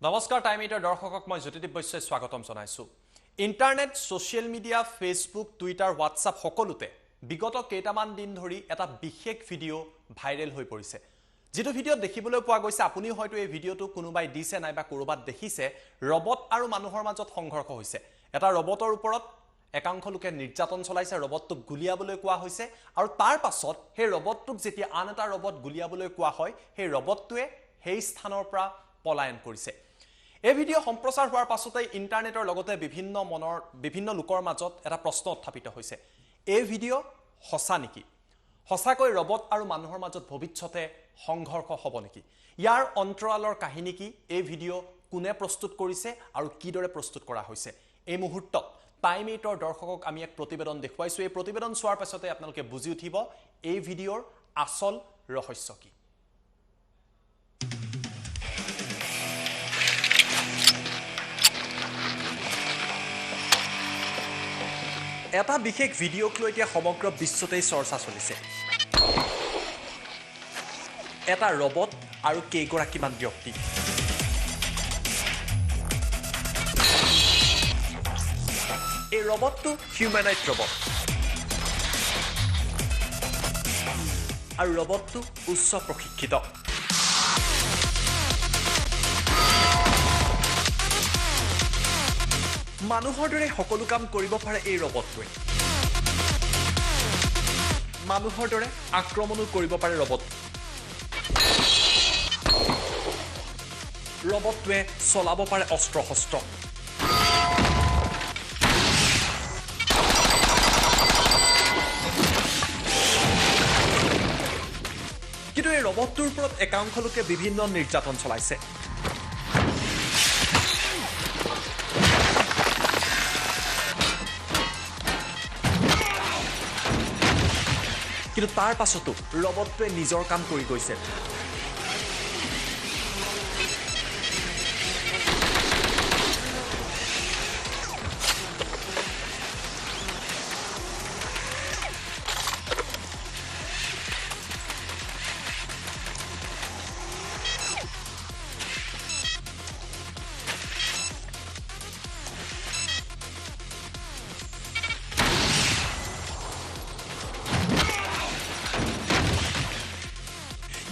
নমস্কাৰ, টাইম এইটৰ দৰ্শকক মই জ্যোতিদীপ বৈশ্যই স্বাগতম জনাইছোঁ। Internet, social media, Facebook, Twitter, WhatsApp সকলোতে বিগত কেইটামান দিন ধৰি এটা বিশেষ ভিডিঅ' ভাইৰেল হৈ পৰিছে, যিটো ভিডিঅ'ত দেখিবলৈ পোৱা গৈছে, আপুনিও হয়তো এই ভিডিঅ'টো কোনোবাই দিছে নাইবা ক'ৰবাত দেখিছে, ৰবট আৰু মানুহৰ মাজত সংঘৰ্ষ হৈছে। এটা ৰবটৰ ওপৰত একাংশ লোকে নিৰ্যাতন চলাইছে, ৰবটটোক গুলিয়াবলৈ কোৱা হৈছে আৰু তাৰ পাছত সেই ৰবটটোক যেতিয়া আন এটা ৰবট গুলিয়াবলৈ কোৱা হয়, সেই ৰবটটোৱে সেই স্থানৰ পৰা পলায়ন কৰিছে। এই ভিডিঅ' সম্প্ৰচাৰ হোৱাৰ পাছতেই ইণ্টাৰনেটৰ লগতে বিভিন্ন লোকৰ মাজত এটা প্ৰশ্ন উত্থাপিত হৈছে, এই ভিডিঅ' সঁচা নেকি? সঁচাকৈ ৰবট আৰু মানুহৰ মাজত ভৱিষ্যতে সংঘৰ্ষ হ'ব নেকি? ইয়াৰ অন্তৰালৰ কাহিনী কি? এই ভিডিঅ' কোনে প্ৰস্তুত কৰিছে আৰু কিদৰে প্ৰস্তুত কৰা হৈছে? এই মুহূৰ্তত টাইম এইটৰ দৰ্শকক আমি এক প্ৰতিবেদন দেখুৱাইছোঁ। এই প্ৰতিবেদন চোৱাৰ পাছতে আপোনালোকে বুজি উঠিব এই ভিডিঅ'ৰ আচল ৰহস্য কি। এটা বিশেষ ভিডিঅ'ক লৈ এতিয়া সমগ্ৰ বিশ্বতেই চৰ্চা চলিছে। এটা ৰবট আৰু কেইগৰাকীমান ব্যক্তি। এই ৰবটটো হিউমেনইড ৰবট আৰু ৰবটটো উচ্চ প্ৰশিক্ষিত। মানুহৰ দৰে সকলো কাম কৰিব পাৰে এই ৰবটটোৱে। মানুহৰ দৰে আক্ৰমণো কৰিব পাৰে ৰবট। ৰবটটোৱে চলাব পাৰে অস্ত্ৰ শস্ত্ৰ। কিন্তু এই ৰবটটোৰ ওপৰত একাংশ লোকে বিভিন্ন নিৰ্যাতন চলাইছে। কিন্তু তাৰ পাছতো ৰবটটোৱে নিজৰ কাম কৰি গৈছে।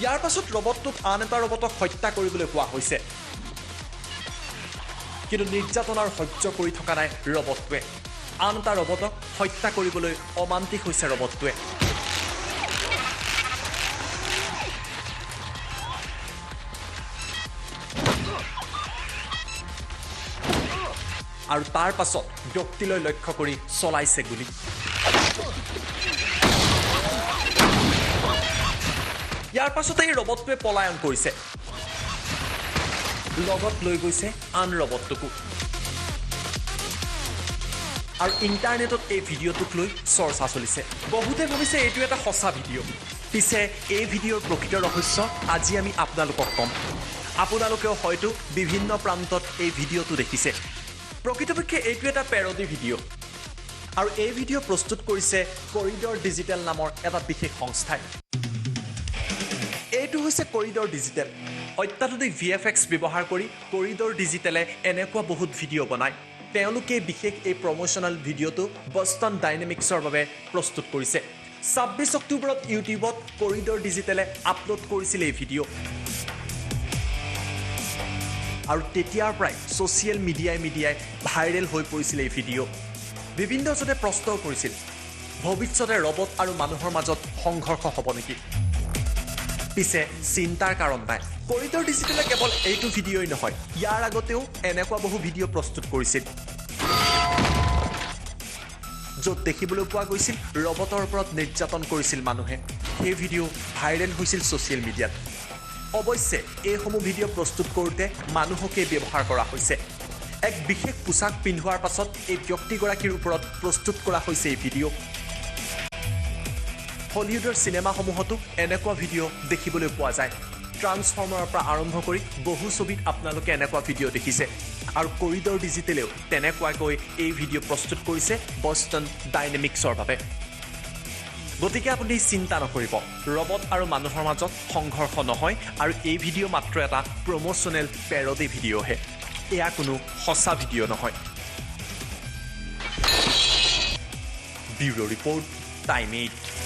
ইয়াৰ পাছত ৰবটটোক আন এটা ৰবটক হত্যা কৰিবলৈ কোৱা হৈছে, কিন্তু নিৰ্যাতনাৰ সহ্য কৰি থকা নাই ৰবটটোৱে। আন এটা ৰবটক হত্যা কৰিবলৈ অমান্তিক হৈছে ৰবটটোৱে। আৰু তাৰ পাছত ব্যক্তিলৈ লক্ষ্য কৰি চলাইছে গুলী। ইয়াৰ পাছতে এই ৰবটটোৱে পলায়ন কৰিছে, লগত লৈ গৈছে আন ৰবটটোকো। আৰু ইণ্টাৰনেটত এই ভিডিঅ'টোক লৈ চৰ্চা চলিছে। বহুতে ভাবিছে এইটো এটা সঁচা ভিডিঅ'। পিছে এই ভিডিঅ'ৰ প্ৰকৃত ৰহস্য আজি আমি আপোনালোকক ক'ম। আপোনালোকেও হয়তো বিভিন্ন প্ৰান্তত এই ভিডিঅ'টো দেখিছে। প্ৰকৃতপক্ষে এইটো এটা পেৰডি ভিডিঅ' আৰু এই ভিডিঅ' প্ৰস্তুত কৰিছে কৰিডৰ ডিজিটেল নামৰ এটা বিশেষ সংস্থাই। এইটো হৈছে কৰিডৰ ডিজিটেল। অত্যাধুনিক VFX ব্যৱহাৰ কৰি কৰিডৰ ডিজিটেলে এনেকুৱা বহুত ভিডিঅ' বনায়। তেওঁলোকে বিশেষ এই প্ৰমোশ্যনেল ভিডিঅ'টো বষ্টন ডাইনেমিক্সৰ বাবে প্ৰস্তুত কৰিছে। 26 অক্টোবৰত ইউটিউবত কৰিডৰ ডিজিটেলে আপলোড কৰিছিল এই ভিডিঅ' আৰু তেতিয়াৰ পৰাই ছ'চিয়েল মিডিয়াই ভাইৰেল হৈ পৰিছিল এই ভিডিঅ'। বিভিন্নজনে প্ৰশ্নও কৰিছিল, ভৱিষ্যতে ৰবট আৰু মানুহৰ মাজত সংঘৰ্ষ হ'ব নেকি? পিছে চিন্তাৰ কাৰণ নাই, কৰিডৰ ডিজিটেলে কেৱল এইটো ভিডিঅ'ই নহয়, ইয়াৰ আগতেও এনেকুৱা বহু ভিডিঅ' প্ৰস্তুত কৰিছিল, য'ত দেখিবলৈ পোৱা গৈছিল ৰবটৰ ওপৰত নিৰ্যাতন কৰিছিল মানুহে। সেই ভিডিঅ' ভাইৰেল হৈছিল ছ'চিয়েল মিডিয়াত। অৱশ্যে এইসমূহ ভিডিঅ' প্ৰস্তুত কৰোঁতে মানুহকেই ব্যৱহাৰ কৰা হৈছে। এক বিশেষ পোছাক পিন্ধোৱাৰ পাছত এই ব্যক্তিগৰাকীৰ ওপৰত প্ৰস্তুত কৰা হৈছে এই ভিডিঅ'। হলিউডৰ চিনেমাসমূহতো এনেকুৱা ভিডিঅ' দেখিবলৈ পোৱা যায়। ট্ৰান্সফৰ্মাৰৰ পৰা আৰম্ভ কৰি বহু ছবিত আপোনালোকে এনেকুৱা ভিডিঅ' দেখিছে আৰু কৰিডৰ ডিজিটেলেও তেনেকুৱাকৈ এই ভিডিঅ' প্ৰস্তুত কৰিছে বষ্টন ডাইনেমিক্সৰ বাবে। গতিকে আপুনি চিন্তা নকৰিব, ৰবট আৰু মানুহৰ মাজত সংঘৰ্ষ নহয় আৰু এই ভিডিঅ' মাত্ৰ এটা প্ৰমোচনেল পেৰডি ভিডিঅ'হে, এয়া কোনো সঁচা ভিডিঅ' নহয়। Bureau' report, time 8।